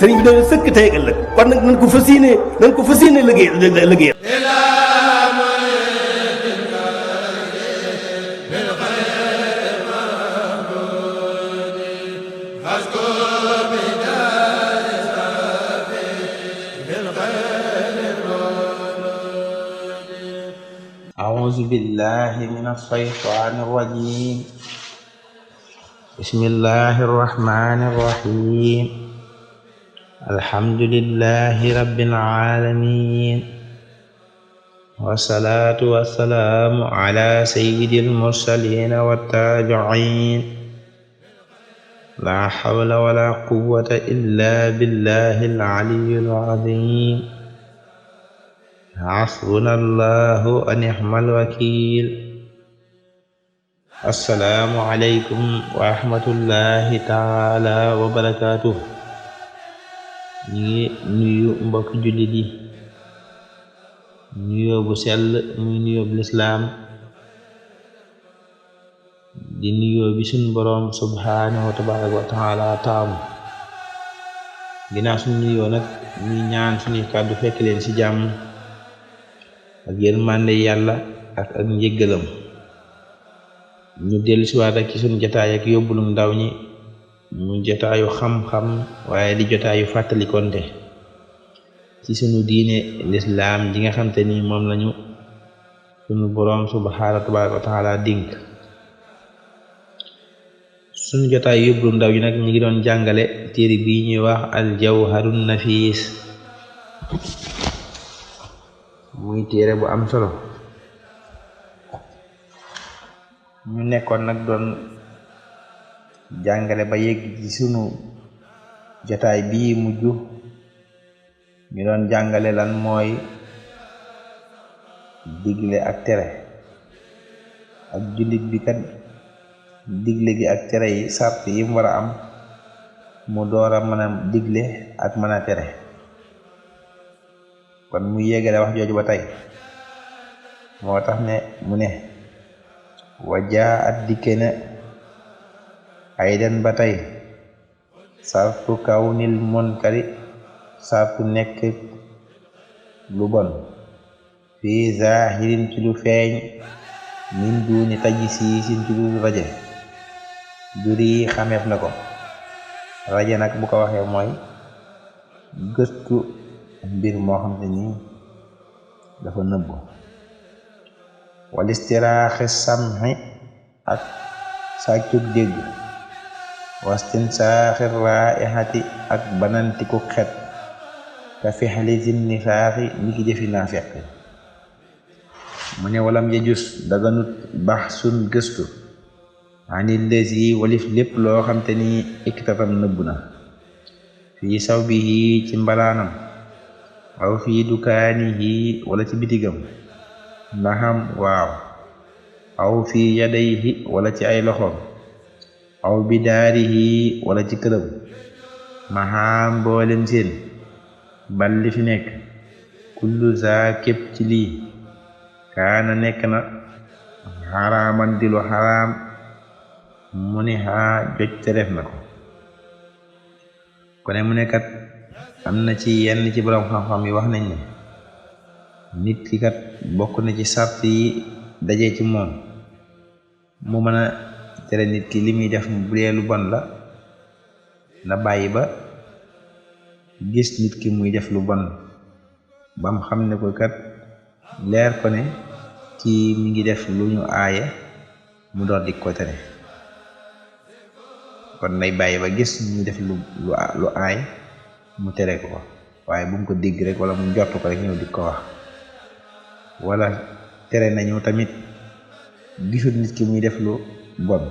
sëriñ bi dañu sëkk tey ak ëllëg kon nag nañ ko fas yéene liggéey أعوذ بالله من الشيطان الرجيم بسم الله الرحمن الرحيم الحمد لله رب العالمين والصلاة والسلام على سيد المرسلين والتابعين لا حول ولا قوة إلا بالله العلي العظيم حسبنا الله ونعم الوكيل السلام عليكم ورحمة الله تعالى وبركاته ñi nuyu mbokk jullit yi nuyoo bu sell muy nuyoo bu lislaam di nuyoo bi suñ boroom subhanahu wa tabaraka wa taala taamu ginnaaw suñ nuyoo nag ñuy ñaan suñuy kàddu fekk leen ci jàmm ak yërmande yàlla ak njéggalam ñu dellu si waat ak ci suñu jotaay ak yóbbulum ndaw ñi mu jotaayu xam-xam waaye di jotaayu fàttalikonte ci sunu diine lislaam ji nga xam te ni moom lañu sunu boroom subhaanahu wa taala dénk sunu jotaayu yóbbulum ndaw ñi nag ñu ngi doon jàngale téere bii ñuy wax al jawharun nafiis muy téere bu am solo ñu nekkoon nag doon jàngale ba yegg ci sunu jotaay bii mujj ñu doon jàngale lan mooy digle ak tere ak jullit bi kat digle gi ak tere yi sart yi mu war a am mu door a mën a digle ak mën a tere kon mu yéegale wax jooju ba tey moo tax ne mu ne wajaa at dikke ne aydan ba tey sartu kawnil munkari sartu nekk lu bon fii zahirin ci lu feeñ min duni tajsiisin ci lu raje juri xameef na ko raje nag bu ko waxee mooy gëstu mbir moo xam te ni dafa nëbbu wal istiraaxi sam'i ak sàccug dégg wastinsaaxi raihati ak banantiku xet ka fixli zinnifaaxi ni ki jëfi naafeq mu ne walam yajus daganut baxsun gëstu ani lesi walif lépp loo xam te ni iktatam nëbbu na fii sawbihi ci mbalaanam aw fii dukaanihi wala ci bitigam naxam waaw aw fii yadayhi wala ci ay loxoom aw bidaarihi wala ci këram maxaam mboolem seen bal li fi nekk kullu za képp ci lii kaana nekk na xaraaman di lu xaraam mu ni xaa joj tereef na ko kone mu nekkat am na ci yenn ci borom xam-xam yi wax nañ ne nit ki kat bokk na ci sart yi dajee ci moom mu mën a tere nit ki li muy def bu dee lu bon la na bàyyi ba gis nit ki muy def lu bon bam xam ne ko kat leer ko ne kii mi ngi def lu ñu aaye mu door di ko tere kon nay bàyyi ba gis muy def lu aay mu tere ko waaye bu mu ko dégg rek wala mu njort ko rek ñëw di ko wax wala tere nañu tamit gisul nit ki muy def lu bon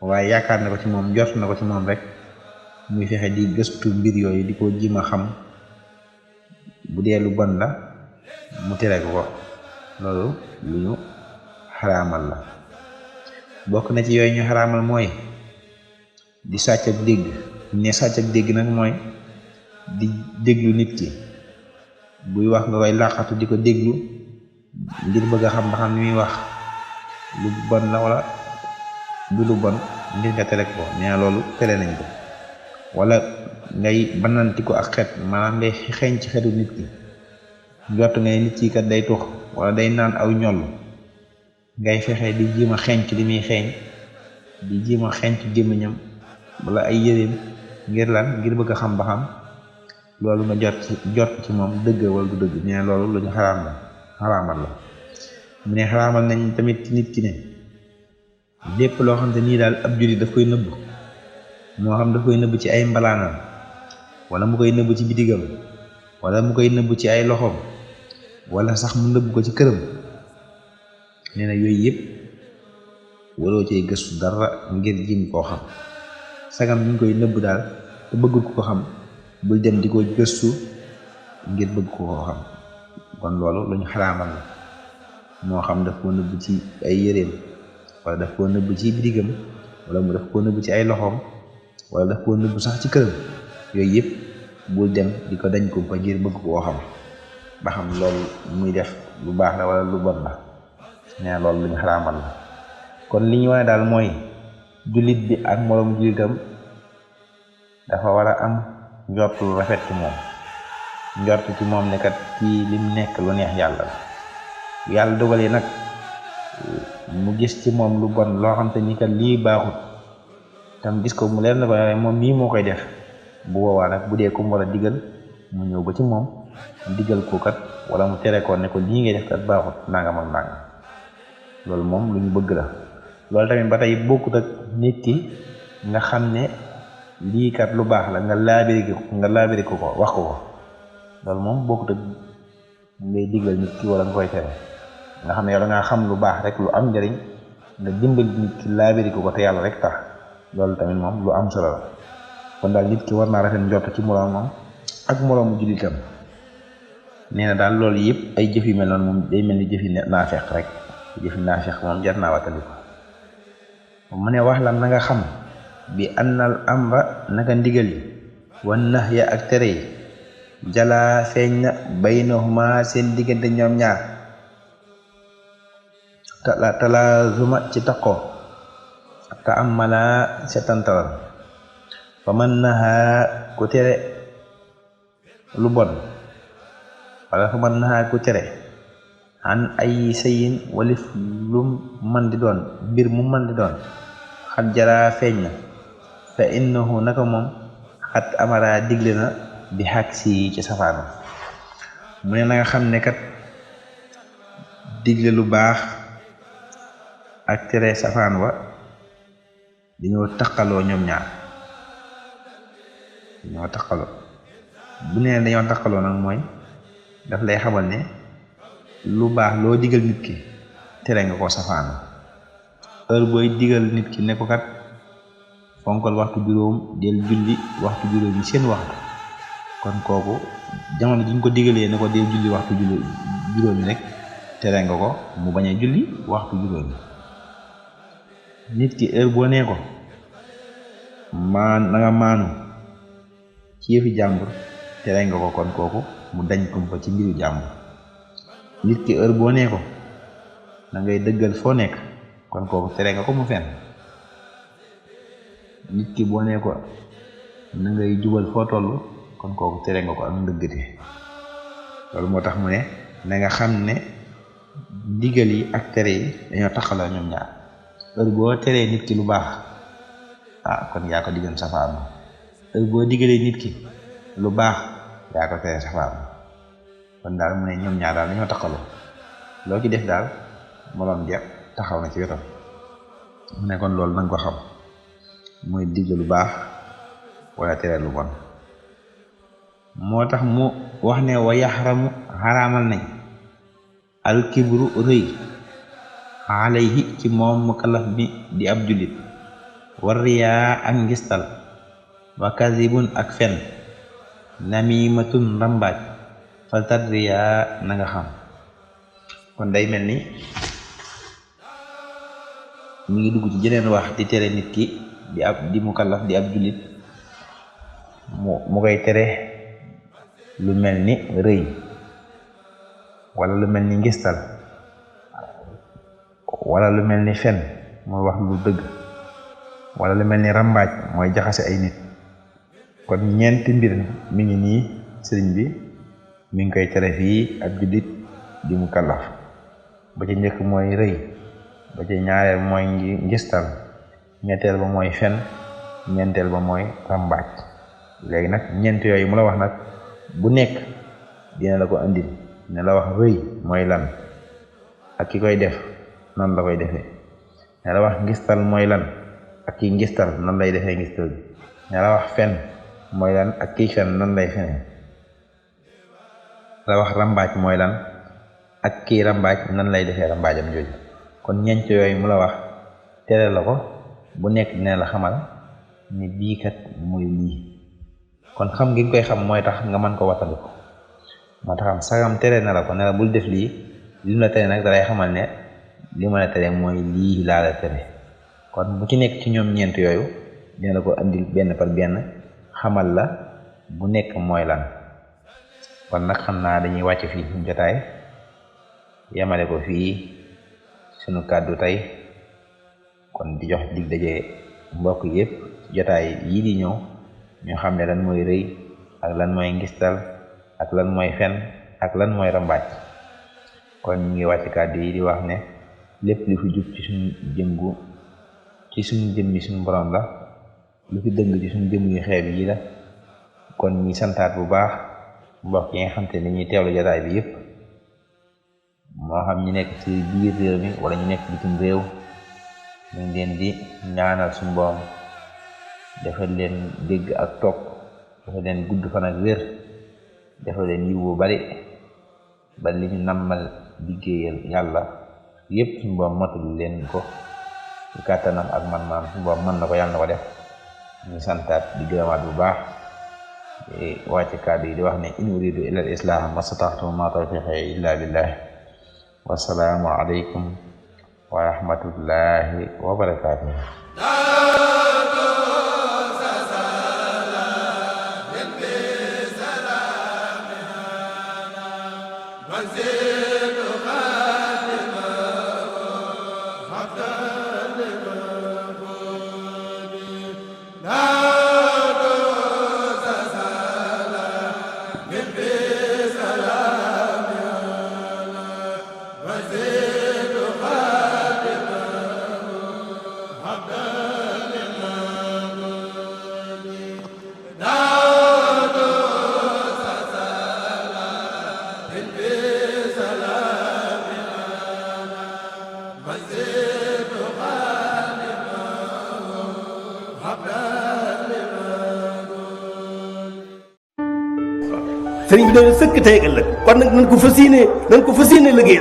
waaye yaakaar na ko ci moom njort na ko ci moom rek muy fexe di gëstu mbir yooyu di ko jima xam bu dee lu bon la mu tere ko loolu lu ñu xaraamal la bokk na ci yooyu ñu xaraamal mooy di sàcc ak dégg ne sàcc ak dégg nag mooy di déglu nit ki buy wax nga koy làqatu di ko déglu ngir bëgg a xam ba xam ni muy wax lu bon la wala du lu bon ngir nga tere ko nee na loolu tere nañ ko wala ngay bananti ko ak xet maanaam ngay xeeñ ci xetu nit ki njort ngay nit ki kat day tux wala day naan aw ñoll ngay fexe di jéem a xeeñ ci li muy xeeñ di jéem a xeeñ ci gémmiñam wala ay yëreem ngir lan ngir bëgg a xam ba xam loolu nga jot ci moom dëgg wala du dëgg nee loolu lu ñu xaraamal la mu ne xaraamal nañ tamit ci nit ki ne lépp loo xam te nii daal ab jullit daf koy nëbb moo xam daf koy nëbb ci ay mbalaanam wala mu koy nëbb ci bitigam wala mu koy nëbb ci ay loxoom wala sax mu nëbb ko ci këram nee na yooyu yëpp waroo cay gëstu dara ngir jim koo xam sagam ñu koy nëbb daal te bëggul ko xam bul dem di ko gëstu ngir bëgg ko koo xam kon loolu lu ñu xaraamal la moo xam daf koo nëbb ci ay yëreem wala daf koo nëbb ci bitigam wala mu daf koo nëbb ci ay loxoom wala daf koo nëbb sax ci këram yooyu yëpp bul dem di ko dañ ko ngir bëgg koo xam ba xam loolu muy def lu baax la wala lu bon la nee loolu lu ñu xaraamal la kon li ñu wane daal mooy jullit bi ak moroom jullitam dafa war a am njort lu rafet ci moom njort ci moom ne kat kii lim nekk lu neex yàlla la yàlla dogalee nag mu gis ci moom lu bon loo xam te ni kat lii baaxut tam gis ko mu leer na ko moom nii moo koy def bu boobaa nag bu dee ko mu war a digal mu ñëw ba ci moom digal ko kat wala mu tere ko ne ko lii ngay def kat baaxut nangam ak nangam loolu moom lu ñu bëgg la loolu tamit ba tey bokkut ak nit ki nga xam ne lii kat lu baax la nga laabiri ko wax ko loolu moom bokkut ak ngay digal nit ki wala nga koy tere nga xam ne yow da ngaa xam lu baax rek lu am njëriñ nga dimbali nit ki laabiri ko te yàlla rek tax loolu tamit moom lu am solo la kon daal nit ki war naa rafet njort ci moroomam ak moroomu jullitam nee na daal loolu yëpp ay jëf yu mel noonu moom day mel ni jëfi naafeq rek jëfi naafeq moom jar naa wattali ko mu ne wax la na nga xam bi annal amra naka ndigal yi wan nahya ak tere yi jalaa feeñ na baynahuma seen diggante ñoom ñaar talaazuma ci taqoo te amala setantalal fa man naha ku tere lu bon wala fa man naha ku tere an ay sayin walif lu man di doon mbir mu man di doon xat jaraa feeñ na fa innahu naka moom xat amara digle na bi xaq si ci safaana mu ne na nga xam ne kat digle lu baax ak tere safaan wa dañoo taqaloo ñoom ñaar dañoo taqaloo bu nee dañoo taqaloo nag mooy daf lay xamal ne lu baax loo digal nit ki tere nga ko safaana heure booy digal nit ki ne ko kat fonkal waxtu juróom del julli waxtu juróom yi seen waxtu kon kooku jamono ji ñu ko digalee ne ko del julli waxtu juróom yi rek tere nga ko mu bañ a julli waxtu juróom yi nit ki heure boo nee ko na nga maanu ci yëfi jàmbur tere nga ko kon kooku mu dañ kumpa ci mbiru jàmbur nit ki heure boo nee ko na ngay dëggal foo nekk kon kooku tere nga ko mu fen nit ki boo nee ko na ngay jubal foo toll kon kooku tere nga ko ak ndëggate loolu moo tax mu ne na nga xam ne ndigal yi ak tere yi dañoo taxaloo ñoom ñaar heure boo teree nit ki lu baax kon yaa ko diggal safaan heure boo diggalee nit ki lu baax yaa ko tere safaan kon daal mu ne ñoom ñaar daal dañoo taxaloo loo ci def daal moroom ja taxaw na ci wetam mu ne kon loolu nanga ko xam mooy digle lu baax wala tere lu bon moo tax mu wax ne wa yaxramu xaraamal nañ alkibru rëy alayhi ci moom mukallaf bi di ab jullit war riyaa ak ngistal wa kazibun ak fen namimatun rambaaj faltat riyaa na nga xam kon day mel ni mi ngi dugg ci jeneen wax di tere nit ki di mukallaf di ab jullit mu koy tere lu mel ni rëy wala lu mel ni ngistal wala lu mel ni fen mooy wax lu dëgg wala lu mel ni rambaaj mooy jaxase ay nit kon ñeenti mbir mi ngi nii sëriñ bi mi ngi koy tere fii ak jullit di mu kallaf. ba ca njëkk mooy rëy, ba ca ñaareel mooy ngistal, ñetteel ba mooy fen, ñeenteel ba mooy ràmbaaj. léegi nag ñeent yooyu mu la wax nag bu nekk dina la ko andil, ne la wax rëy mooy lan ak ki koy def nan la koy defee, ne la wax ngistal mooy lan ak ki ngistal nan lay defee ngistal bi, ne la wax fen mooy lan ak kii fen nan lay fenee, la wax rambaaj mooy lan ak kii rambaaj nan lay defee rambaajam jooju. kon ñeent yooyu mu la wax tere la ko bu nekk dina la xamal ni bii kat mooy lii. kon xam gi nga koy xam mooy tax nga mën ko wattandiku, moo taxam sagam tere na la ko ne la bul def lii, li mu la tere nag dalay xamal ne li ma la tere mooy lii laa la tere. kon bu ci nekk ci ñoom ñeent yooyu dina la ko andil benn par benn xamal la bu nekk mooy lan. kon nag xam naa dañuy wàcc fii suñu jotaay yemale ko fii suñu kàddu tey, kon di jox dig daje mbokk yëpp jotaay yii di ñëw ñu xam ne lan mooy rëy ak lan mooy ngistal ak lan mooy fen ak lan mooy rambaaj. kon ñu ngi wàcc kàddu yi di wax ne lépp lu fi jub ci suñu jëngu ci suñu jëmmi suñu borom la, lu fi dëng ci suñu jëmm yu xeeb yi la. kon ñi santaat bu baax mbokk yi nga xam te ni ñuy teewlu jotaay bi yëpp, moo xam ñi nekk ci biir réew mi wala ñu nekk bitim réew, ñu ngi leen di ñaanal suñu borom defal leen dégg ak topp, defal leen gudd fan ak wér, defal leen yiw bu bari ba li ñu nammal liggéeyal yàlla yëpp suñu borom mottali leen ko ci kàttanam ak man-maam. suñu borom mën na ko, yàlla na ko def. ñu santaat di gërëmaat bu baax wàcc kàddu yi di wax ne in uridu illa al islaha mastata'tu ma tawfiqi illa billah. wassalaamu aleykum wa rahmatullahi wa barakatuh. sëriñ bi dañu sëkk tey ëllëg kon nag nañ ko fas yéene liggéey